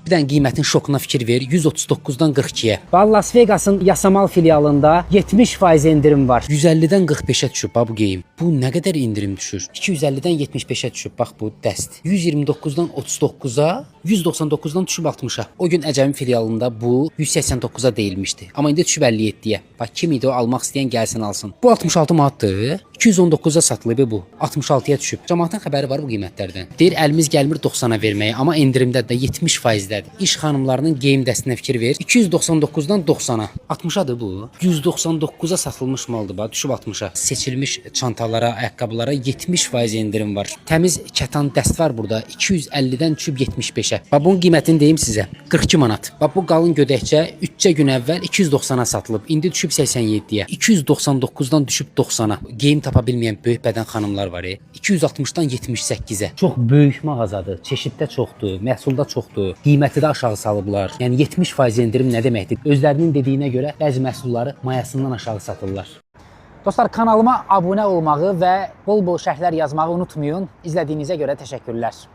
Bir dənə qiymətin şokuna fikir ver. 139-dan 42-yə. Bax, Las Vegasın Yasamal filialında 70% endirim var. 150-dən 45-ə düşüb bax bu geyim. Bu nə qədər endirim düşür? 250-dən 75-ə düşüb bax bu dəst. 129-dan 39-a, 199-dan düşüb 60-a. O gün Əcəmin filialında bu 189-a deyilmişdi. Amma indi düşüb 57-yə. Bax, kim idi o almaq istəyən gəlsin alsın. Bu 66 manatdır. 219-a satılıb bu. 66-ya düşüb. Camaatın xəbəri var bu qiymətlərdən. Deyir əlimiz gəlmir 90-a verməyə, amma endirimdə də 70%dədir. İş xanımlarının geyim dəstinə fikir ver. 299-dan 90-a. 60-adır bu. 199-a satılmış maldır bax, düşüb 60-a. Seçilmiş çantalara, ayaqqabılara 70% endirim var. Təmiz kətan dəst var burada. 250-dən düşüb 75-ə. Bax, bunun qiymətini deyim sizə. 42 manat. Bax, bu qalın gödəkçə 3 gün əvvəl 290-a satılıb. İndi düşüb 87-yə. 299-dan düşüb 90-a. Geyim tapa bilməyən böyük bədən xanımlar var. 260-dan 78-ə. Çox böyük mağazadır. Çeşid də çoxdur, məhsul da çoxdur. Qiyməti də aşağı salıblar. Yəni 70% endirim nə deməkdir? Özlərinin dediyinə görə bəzi məhsulları mayasından aşağı satırlar. Dostlar, kanalıma abunə olmağı və bol-bol şərhlər yazmağı unutmayın. İzlədiyinizə görə təşəkkürlər.